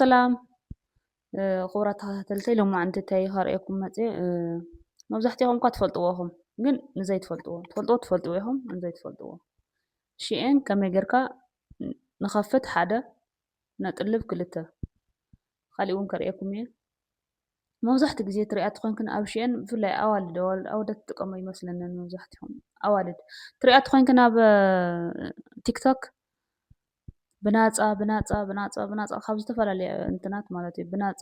ሰላም ክቡራት ተኸታተልተይ፣ ሎማዓንቲ እንታይ ከርእየኩም መፅየ? መብዛሕትኹም እኳ ትፈልጥዎ ኢኹም፣ ግን ንዘይትፈልጥዎ ትፈልጥዎ ትፈልጥዎ ኢኹም። ንዘይትፈልጥዎ ሽኤን ከመይ ጌርካ ንኸፍት ሓደ፣ ነጥልብ ክልተ፣ ካሊእ እውን ከርእየኩም እየ። መብዛሕትኡ ግዜ ትሪኣ ተኾይንክን ኣብ ሽኤን፣ ብፍላይ ኣዋልድ ኣዋልድ ኣወዳት ትጥቀሞ ይመስለንን። መብዛሕትኹም ኣዋልድ ትሪኣ ተኾይንክን ኣብ ቲክቶክ ብናፃ ብናፃ ብናፃ ብናፃ ካብ ዝተፈላለየ እንትናት ማለት እዩ። ብናፃ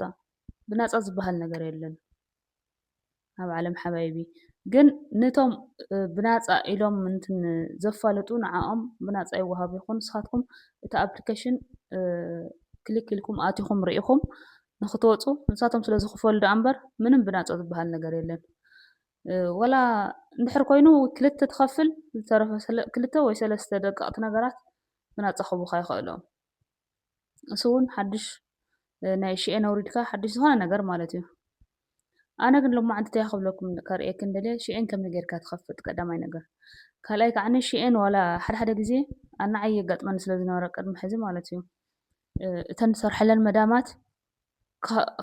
ብናፃ ዝበሃል ነገር የለን ኣብ ዓለም ሓባይቢ። ግን ነቶም ብናፃ ኢሎም እንትን ዘፋለጡ ንዓኦም ብናፃ ይወሃብ ይኹን። ንስኻትኩም እቲ ኣፕሊኬሽን ክሊክ ኢልኩም ኣቲኹም ርኢኹም ንክትወፁ ንሳቶም ስለ ዝኽፈሉ ደኣ እምበር ምንም ብናፃ ዝበሃል ነገር የለን። ወላ እንድሕር ኮይኑ ክልተ ትኸፍል ዝተረፈ ክልተ ወይ ሰለስተ ደቀቕቲ ነገራት ብናፃ ክቡኻ ይኽእሎም። እሱ እውን ሓድሽ ናይ ሽኤን ኣውሪድካ ሓድሽ ዝኾነ ነገር ማለት እዩ። ኣነ ግን ሎማዓንቲ እንታይ ክብለኩም ከርእየክን ደልየ ሽኤን ከመይ ጌርካ ትኸፍት ቀዳማይ ነገር። ካልኣይ ከዓኒ ሽኤን ዋላ ሓደ ሓደ ግዜ ኣናዓይ የጋጥመኒ ስለ ዝነበረ ቅድሚ ሕዚ ማለት እዩ እተን ዝሰርሐለን መዳማት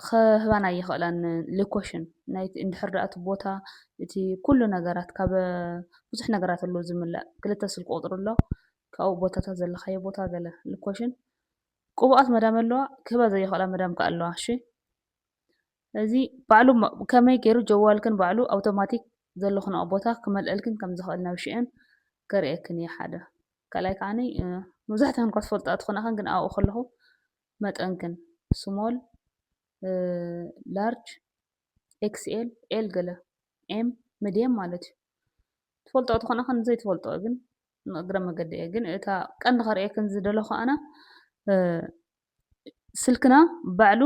ክህባና ይኽእላን ሎኬሽን ናይቲ እንድሕር ደኣ እቲ ቦታ እቲ ኩሉ ነገራት ካብ ብዙሕ ነገራት ኣሎ ዝምላእ ክልተ ስልኪ ቁፅሪ ኣሎ ካብኡ ቦታታት ዘለኻዮ ቦታ ገለ ሎኬሽን ቅቡኣት መዳም ኣለዋ ክህባ ዘይኽእላ መዳም ከ ኣለዋ እሺ እዚ ባዕሉ ከመይ ገይሩ ጀዋልክን ባዕሉ ኣውቶማቲክ ዘለኽንኦ ቦታ ክመልአልክን ከም ዝኽእል ናብ ሽኤን ከርእየክን እየ ሓደ ካልኣይ ከዓኒ መብዛሕትኽን እኳ ትፈልጣ ትኾናኽን ግን ኣብኡ ከለኹ መጠንክን ስሞል ላርጅ ኤክስኤል ኤል ገለ ኤም መድየም ማለት እዩ ትፈልጦ ትኾናኽን ዘይትፈልጦ ግን ንእግረ መገዲ እየ ግን እታ ቀንዲ ከርእየክን ዝደለኹ ኣነ ስልክና ባዕሉ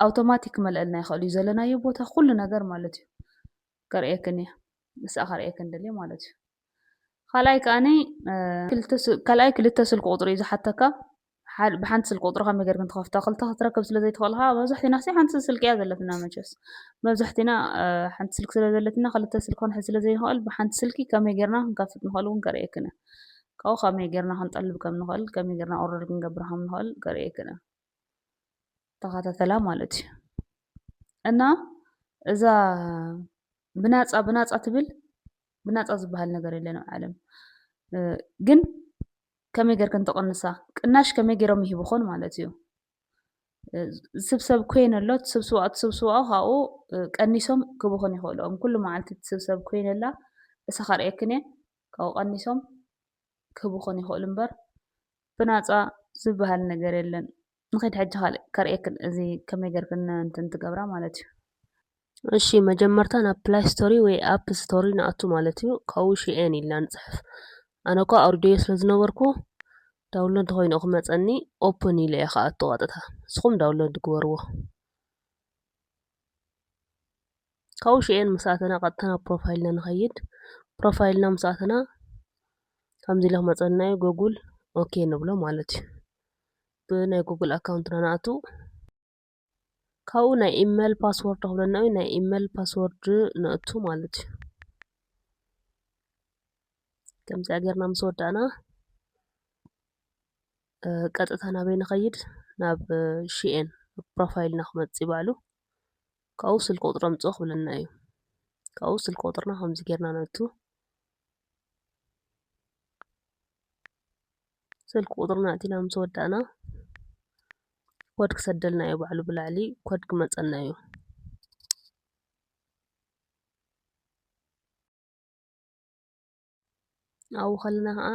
ኣውቶማቲክ ክመልአልና ይኽእል እዩ ዘለናዮ ቦታ ኩሉ ነገር ማለት እዩ ከርእየክን እየ ንስኣ ከርእየክን ደልየ ማለት እዩ ካልኣይ ከዓኒ ካልኣይ ክልተ ስልኪ ቁፅሪ እዩ ዝሓተካ ብሓንቲ ስልኪ ቁፅሪ ከመይ ገርክን ትኸፍታ ክልተ ክትረክብ ስለ ዘይትኽእል ከዓ መብዛሕትና ሲ ሓንቲ ስልኪ እያ ዘለትና መቸስ መብዛሕትና ሓንቲ ስልኪ ስለ ዘለትና ክልተ ስልኪ ክንሕዝ ስለ ዘይንኽእል ብሓንቲ ስልኪ ከመይ ገርና ክንከፍት ንኽእል እውን ከርእየክን ካብኡ ከመይ ገርና ክንጠልብ ከም ንኽእል ከመይ ገርና ኦርደር ክንገብር ከም ንኽእል ከርእየክን ተኸታተላ ማለት እዩ እና እዛ ብናፃ ብናፃ ትብል ብናፃ ዝበሃል ነገር የለን ኣብ ዓለም ግን ከመይ ገርክን ትቕንሳ ቅናሽ ከመይ ገይሮም ይህብኾን ማለት እዩ ስብሰብ ኮይን ኣሎ ስብስባኡ ስብስባኡ ካብኡ ቀኒሶም ክብኹን ይኽእሉ እዮም ኩሉ መዓልቲ ስብሰብ ኮይን ኣላ እሳ ከርእየክን እየ ካብኡ ቀኒሶም ክህቡኹን ይኽእሉ እምበር ብናፃ ዝበሃል ነገር የለን ንኸይድ ሕጂ ካልእ ከርእየክን እዚ ከመይ ገርክን እንትን ትገብራ ማለት እዩ እሺ መጀመርታ ናብ ፕላይ ስቶሪ ወይ ኣፕ ስቶሪ ንኣቱ ማለት እዩ ካብኡ ሽኤን ኢልና ንፅሕፍ ኣነ እኳ ኣውርደዮ ስለ ዝነበርኩ ዳውንሎድ ኮይኑ ክመፀኒ ኦፕን ኢለ እየ ከኣቱ ቀጥታ ንስኹም ዳውንሎድ ግበርዎ ካብኡ ሽኤን ምስ ኣተና ቀጥታ ናብ ፕሮፋይልና ንኸይድ ፕሮፋይልና ምስ ኣተና ከምዚ ኢለ ክመፀና እዩ ጎጉል ኦኬ ንብሎ ማለት እዩ ብናይ ጉግል ኣካውንትና ንኣቱ ካብኡ ናይ ኢመል ፓስወርድ ክብለና እዩ ናይ ኢመል ፓስወርድ ነእቱ ማለት እዩ ከምዚኣ ጌርና ምስ ወዳእና ቀጥታ ናበይ ንኸይድ ናብ ሽኤን ፕሮፋይልና ክመፅእ ባዕሉ ካብኡ ስልኪ ቁፅሪ ኣምፅኦ ክብለና እዩ ካብኡ ስልኪ ቁፅርና ከምዚ ጌርና ነእቱ ስልኪ ቁፅርና ኣእቲና ምስ ወዳእና ኮድ ክሰደልና እዩ ባዕሉ ብላዕሊ ኮድ ክመፀና እዩ ኣብኡ ከለና ከዓ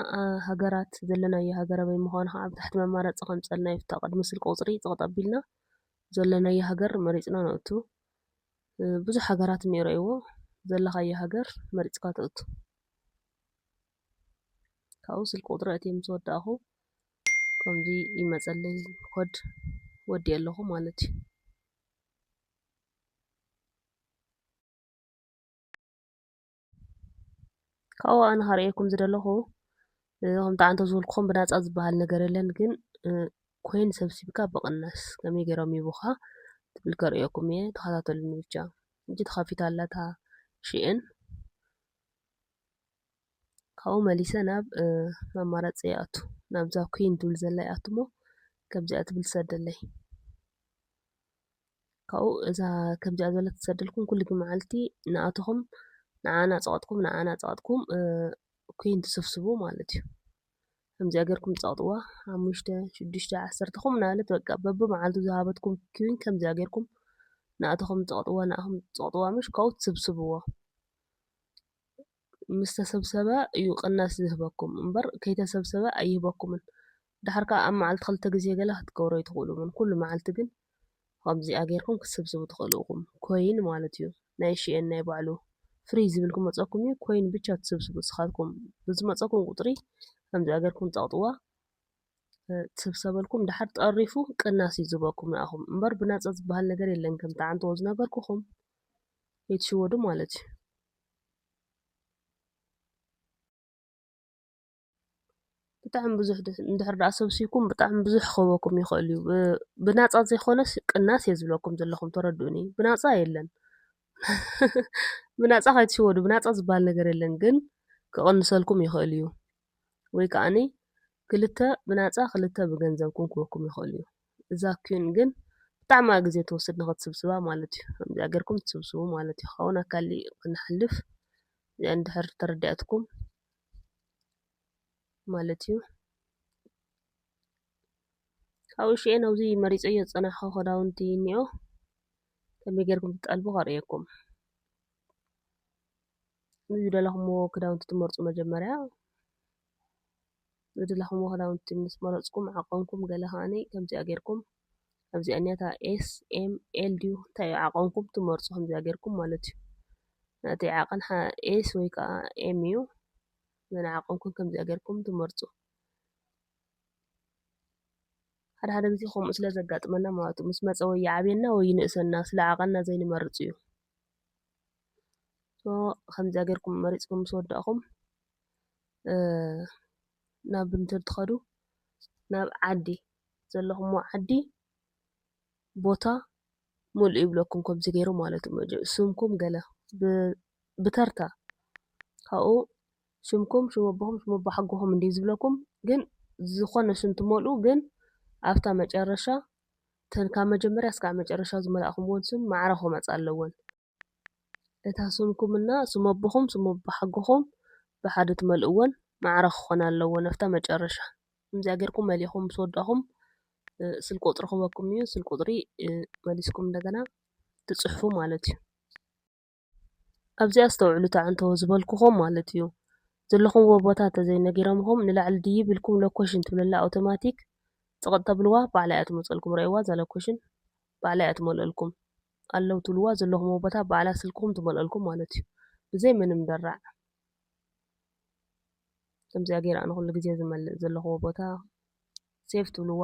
ሃገራት ዘለናዮ ሃገር ኣበይ ምዃኑ ከዓ ብታሕቲ መማረፂ ከምፀልና እዩ ብታ ቅድሚ ስልኪ ቁፅሪ ፀቕጥ ኣቢልና ዘለናዮ ሃገር መሪፅና ነእቱ ብዙሕ ሃገራት እኒኦ ረእይዎ ዘለኻዮ ሃገር መሪፅካ ተእቱ ካብኡ ስልኪ ቁፅሪ ኣእትየ ምስ ወዳእኹ ከምዚ ይመፀለይ ኮድ ወዲእ ኣለኹ ማለት እዩ ካብኡ ኣነ ከርእየኩም ዝደለኹ ከምቲ ዓንተ ዝብልኩም ብናፃ ዝበሃል ነገር የለን ግን ኮይን ሰብሲብካ ብቕናስ ከመይ ገይሮም ይቡኻ ትብል ከርእየኩም እየ ተኸታተሉኒ ብቻ እጂ ተኸፊታ ኣለታ ሽኤን ካብኡ መሊሰ ናብ መማረፂ ይኣቱ ናብዛ ኩን ትብል ዘላ ይኣቱ ሞ ከምዚኣ ትብል ትሰደለይ ካብኡ እዛ ከምዚኣ ዝበለት ትሰደልኩም ኩሉ መዓልቲ ንኣትኹም ንዓና ጸቐጥኩም ንዓና ጸቐጥኩም ኮይን ትስብስቡ ማለት እዩ። ከምዚኣ ጌርኩም ጸቕጥዋ ሓሙሽተ ሽዱሽተ ዓሰርተ ኹም ንኣብነት በቃ በቢ መዓልቱ ዝሃበትኩም ኮይን ከምዚኣ ጌርኩም ንኣትኹም ጸቕጥዋ ንኣኹም ጸቕጥዋ ምሽ ካብኡ ትስብስብዎ። ምስ ተሰብሰበ እዩ ቅናስ ዝህበኩም እምበር ከይተሰብሰበ ኣይህበኩምን። ድሓር ከኣ ኣብ መዓልቲ ክልተ ግዜ ገለ ክትገብሮ ኣይትኽእሉምን። ኩሉ መዓልቲ ግን ከምዚኣ ጌርኩም ክትስብስቡ ትኽእሉ ኢኹም። ኮይን ማለት እዩ ናይ ሽኤን ናይ ባዕሉ ፍሪ ዝብል ክመጸኩም እዩ። ኮይን ብቻ ትስብስቡ ንስኻትኩም ብዝመጸኩም ቁጽሪ ከምዚኣ ጌርኩም ጸቕጥዋ። ትስብሰበልኩም ድሓር ጠሪፉ ቅናስ እዩ ዝህበኩም ንኣኹም እምበር ብናጻ ዝበሃል ነገር የለን። ከምቲ ዓንተዎ ዝነገርኩኹም ከይትሽወዱ ማለት እዩ። ብጣዕሚ ብዙሕ እንድሕር ደኣ ሰብሲብኩም ብጣዕሚ ብዙሕ ክህበኩም ይኽእል እዩ። ብናፃ ዘይኮነስ ቅናስ እየ ዝብለኩም ዘለኹም ተረድኡኒ። ብናፃ የለን። ብናፃ ከይትሽወዱ ብናፃ ዝበሃል ነገር የለን፣ ግን ክቕንሰልኩም ይኽእል እዩ። ወይ ከዓኒ ክልተ ብናፃ ክልተ ብገንዘብኩም ክበኩም ይኽእል እዩ። እዛ ኪን ግን ብጣዕሚ ግዜ ትወስድ ንኽትስብስባ ማለት እዩ። ከምዚኣ ገርኩም ትስብስቡ ማለት እዩ። ካብኡ ናብ ካሊእ ክንሓልፍ እዚኣ እንድሕር ተረዲኣትኩም ማለት እዩ። ካብኡ ሽኤ ናብዚ መሪፀዮ ዝፀናሕኩ ክዳውንቲ እኒኦ ከመይ ገርኩም ትጠልቡ ከርእየኩም። ዝደለኹምዎ ክዳውንቲ ትመርፁ መጀመርያ ዝደለኹምዎ ክዳውንቲ ምስ መረፅኩም ዓቐንኩም ገለ ከዓኒ ከምዚኣ ጌርኩም ኣብዚኣ እኒኣታ ኤስ ኤም ኤል ድዩ እንታይ እዩ ዓቐንኩም ትመርፁ ከምዚኣ ጌርኩም ማለት እዩ። ናተይ ዓቐን ኤስ ወይ ከዓ ኤም እዩ። መን ዓቐንኩም ከምዚኣ ጌርኩም ትመርፁ። ሓደ ሓደ ግዜ ከምኡ ስለ ዘጋጥመና ማለት እዩ ምስ መፀ ወይ ይዓብየና ወይ ይንእሰና ስለ ዓቐንና ዘይንመርፅ እዩ። ከምዚኣ ጌርኩም መሪፅኩም ምስ ወዳእኹም ናብ እንትን ትኸዱ ናብ ዓዲ ዘለኹምዎ ዓዲ ቦታ ሙሉእ ይብለኩም ከምዚ ገይሩ ማለት እዩ። ስምኩም ገለ ብተርታ ካብኡ ሽምኩም ሽም ኣቦኹም ሽም ኣቦ ሓጎኹም እንዲ ዝብለኩም ግን ዝኾነ ሽም ትመልኡ ግን ኣብታ መጨረሻ ተን ካብ መጀመርያ እስካብ መጨረሻ ዝመላእኹምዎን ስም ማዕረ ክመፃ ኣለዎን። እታ ስምኩምና ስም ኣቦኹም ስም ኣቦ ሓጎኹም ብሓደ ትመልእወን ማዕረ ክኾና ኣለዎ ነፍታ መጨረሻ። ከምዚኣ ጌርኩም መሊእኹም ምስ ወዳእኹም ስልክ ቁፅሪ ክበኩም እዩ። ስልክ ቁፅሪ መሊስኩም እንደገና ትፅሕፉ ማለት እዩ። ኣብዚኣ ኣስተውዕሉ ተዓንተዎ ዝበልኩኹም ማለት እዩ። ዘለኹምዎ ቦታ ተዘይነጊሮምኹም ንላዕሊ ድይብ ኢልኩም ሎኮሽን ትብለላ ኣውቶማቲክ ፅቕጥ ተብልዋ ባዕላ እያ ትመፀልኩም። ረእዋ እዛ ሎኮሽን ባዕላ እያ ትመልአልኩም። ኣለዉ ትብልዋ ዘለኹምዎ ቦታ ባዕላ ስልክኹም ትመልአልኩም ማለት እዩ። ብዘይ ምንም ደራዕ ከምዚኣ ገይራ ንኩሉ ግዜ ዝመልእ ዘለኹዎ ቦታ ሴፍ ትብልዋ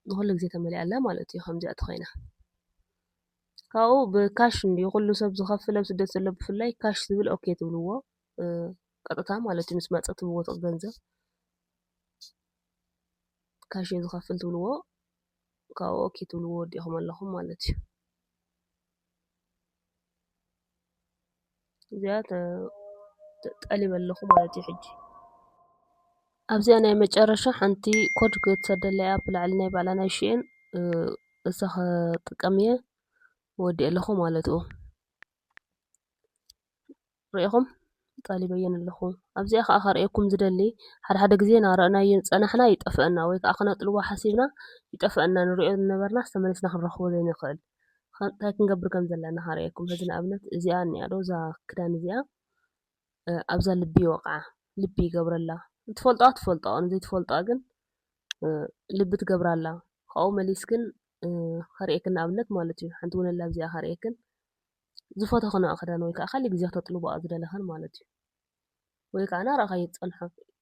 ንኩሉ ግዜ ተመሊኣ ኣላ ማለት እዩ። ከምዚኣ ተኮይና ካብኡ ብካሽ እንዲ ኩሉ ሰብ ዝኸፍል ኣብ ስደት ዘሎ ብፍላይ ካሽ ዝብል ኦኬ ትብልዎ ቀጥታ ማለት እዩ። ምስ መፀ ትብዎ ገንዘብ ካሽ እየ ዝኸፍል ትብልዎ ካብኡ ኦኬ ትብልዎ ወዲእኹም ኣለኹም ማለት እዩ። እዚኣ ጠሊበ ኣለኹ ማለት እዩ። ሕጂ ኣብዚኣ ናይ መጨረሻ ሓንቲ ኮድ ክትሰደለይ ኣብ ላዕሊ ናይ ባዕላ ናይ ሽኤን እሳ ክጥቀም እየ ወዲእ ኣለኹ ማለት እዩ። ርኢኹም ጠሊበየን ኣለኹ። ኣብዚኣ ከዓ ከርእየኩም ዝደሊ ሓደ ሓደ ግዜ ናረእናዮ ዝፀናሕና ይጠፍአና ወይ ከዓ ክነጥልዋ ሓሲብና ይጠፍአና ንሪኦ ዝነበርና ዝተመለስና ክንረኽቦ ዘይንኽእል እንታይ ክንገብር ከም ዘለና ከርእየኩም። ሕዚ ንኣብነት እዚኣ እኒኣ ዶ እዛ ክዳን እዚኣ ኣብዛ ልቢ ይወቕዓ ልቢ ይገብረላ። ትፈልጦ ትፈልጦ ንዘይትፈልጦ ግን ልቢ ትገብራላ። ካብኡ መሊስክን ከርእየክን ንኣብነት ማለት እዩ። ሓንቲ ውነላ ኣብዚኣ ከርእየክን ዝፈተኽንኦ ክዳን ወይ ከዓ ካልእ ግዜ ክተጥልቦኣ ዝደለኽን ማለት እዩ። ወይ ከዓ ናራኻ ይፀንሖ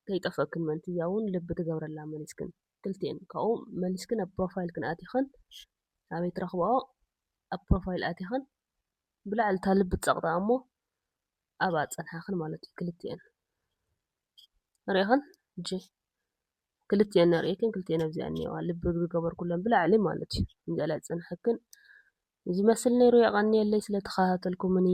ከይጠፈእክን ምእንቲ እዚኣ እውን ልቢ ትገብረላ መሊስክን ክልቲኤን ካብኡ መሊስክን ኣብ ፕሮፋይልክን ኣቲኽን ኣበይ ትረኽብኦ ኣብ ፕሮፋይል ኣቲኽን ብላዕሊ እታ ልቢ ትፀቕጣ እሞ ኣብኣ ፀንሓኽን ማለት እዩ። ክልቲኤን ርኢኽን እጂ ክልቲኤን ንርእየክን ክልቲኤን ኣብዚኣ እኒዋ ልቢ ዝገበርኩለን ብላዕሊ ማለት እዩ። እንዲላ ዝፀንሐክን ዝመስል ነይሩ። የቐንየለይ ስለተኸታተልኩምኒ።